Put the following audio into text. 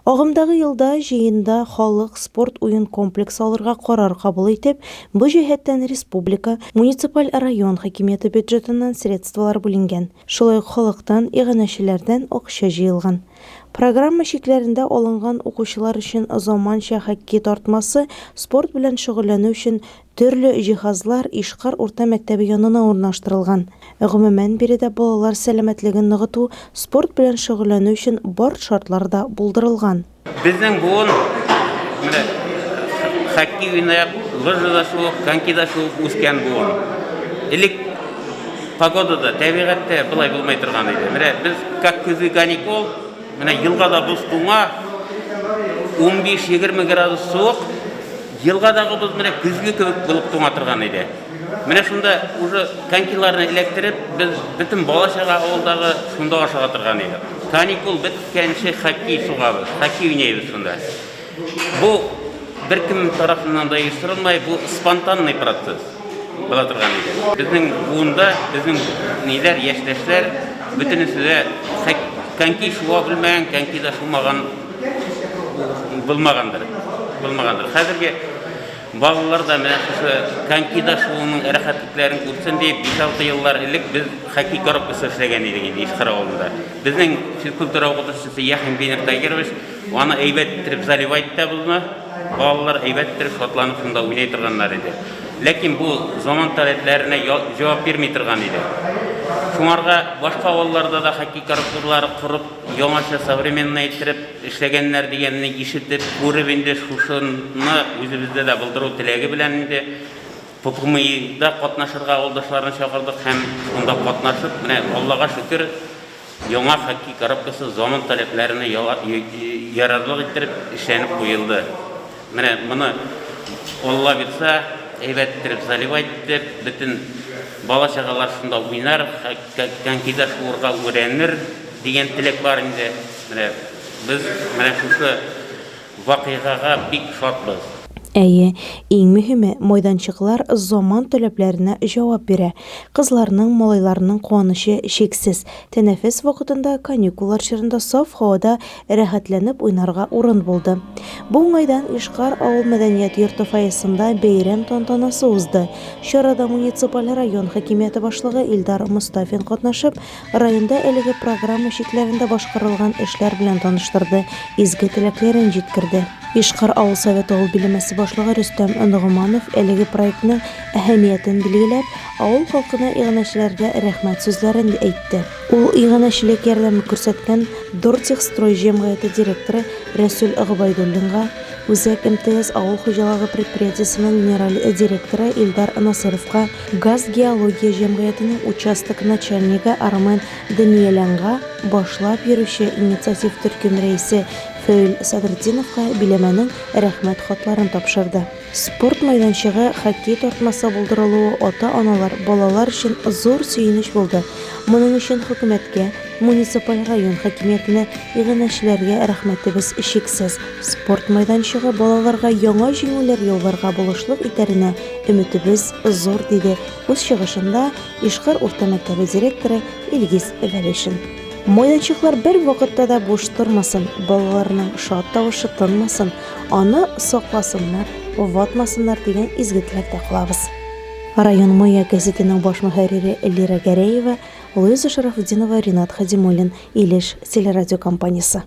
Агымдагы елда җыенда халык спорт уен комплексы алырга карар кабул итеп, бу җәһәттән республика, муниципаль район хакимияте бюджетыннан средстволар бүленгән. Шулай ук халыктан, иганәчеләрдән акча җыелган. Программа чикләрендә алынган укучылар өчен заманча хоккей тартмасы, спорт белән шөгыльләнү өчен Төрле җиһазлар Ишкар урта мәктәбе янына урнаштырылган. Гомумән, биредә балалар сәламәтлеген ныгыту, спорт белән шөгыльләнү өчен бар шартлар да булдырылган. Безнең буын менә хоккей уйнап, лыжада шуып, конькида шуып үскән буын. Элек погода да, тәбигать тә болай булмый торган иде. Менә без как көзге каникул, менә елгада боз туңа, 15-20 градус суык, Елгадагы боз менә көзге кебек булып туңа торган иде. Менә шунда уже конькиларны эләктереп, без бөтен бала-чага авылдагы шунда ашыга торган идек. Каникул беткәнче хоккей сугабыз, хоккей уйныйбыз шунда. Бу беркем тарафыннан да оештырылмай, бу спонтанный процесс була торган иде. Безнең буында, безнең ниләр, яшьтәшләр, бөтенесе дә коньки шуа белмәгән, конькида шумаган Булмагандыр. Булмагандыр. Хәзерге балалар да менә шушы конькида шууның рәхәтлекләрен күрсен дип, 5-6 еллар элек без хоккей коробкасы эшләгән идек инде Ишкар авылында. Безнең физкультура укытучысы Яхин Венер Тагирович аны әйбәт иттереп заливать итә бозны. Балалар әйбәт иттереп шатланып шунда уйный торганнар иде. Ләкин бу заман таләпләренә җавап бирми торган иде. Шуңарга башка авылларда да хоккей коробкалары корып Яңача современный иттереп эшләгәннәр дигәнне ишетеп, күреп инде шушыны үзебездә дә булдыру теләге белән инде ППМИда катнашырга авылдашларны чакырдык һәм шунда катнашып, менә Аллага шөкер, яңа хоккей коробкасы заман таләпләренә ярарлык иттереп эшләнеп куелды. Менә моны Алла бирса, әйбәт иттереп заливать итеп, бөтен бала-чагалар шунда уйнар, конькида шуырга үрәнер дигән теләк бар инде. Менә без менә шушы вакыйгага бик шатбыз. Әйе, иң мөһиме, майданчыклар заман таләпләренә җавап бирә. Кызларның, малайларның куанычы чиксез. Тәнәфес вакытында, каникуллар чорында саф һавада рәхәтләнеп уйнарга урын булды. Бу уңайдан Ишкар авыл мәдәният йорты фойесында бәйрәм тантанасы узды. Чарада муниципаль район хакимияте башлыгы Илдар Мостафин катнашып, районда әлеге программа чикләрендә башкарылган эшләр белән таныштырды, изге теләкләрен җиткерде. Ишкар авыл советы авыл биләмәсе башлыгы Рөстәм Ногманов әлеге проектның әһәмиятен билгеләп, авыл халкына иганәчеләргә рәхмәт сүзләрен әйтте. Ул иганәчелек ярдәме күрсәткән Дортехстрой җәмгыяте директоры Рәсүл Гобәйдуллинга, Үзәк МТС авыл хуҗалыгы предприятиесенең генераль директоры Илдар Насыровка, Газ-геология җәмгыятенең участок начальнигы Армен Даниэлянга, башлап йөрүче инициатив төркем рәисе Фәүил Садретдиновка биләмәнең Рәхмәт хатларын тапшырды. Спорт мәйданчыгы, хоккей тартмасы булдырылуы ата-аналар, балалар өчен зур сөенеч булды. Моның өчен хөкүмәткә, муниципаль район хакимиятенә, иганәчеләргә рәхмәтебез чиксез. Спорт мәйданчыгы балаларга яңа җиңүләр яуларга булышлык итәренә өметебез зур, диде үз чыгышында Ишкар урта мәктәбе директоры Илгиз Вәлишин. Майданчыклар бер вакытта да буш тормасын, балаларның шат тавышы тынмасын, аны сакласыннар, ватмасыннар дигән изге теләктә калабыз. Район Маяк гәзитенең баш мөхәррире Лира Гәрәева, Луиза Шарафутдинова, Ринат Хадимуллин, Илеш телерадиокомпаниясе.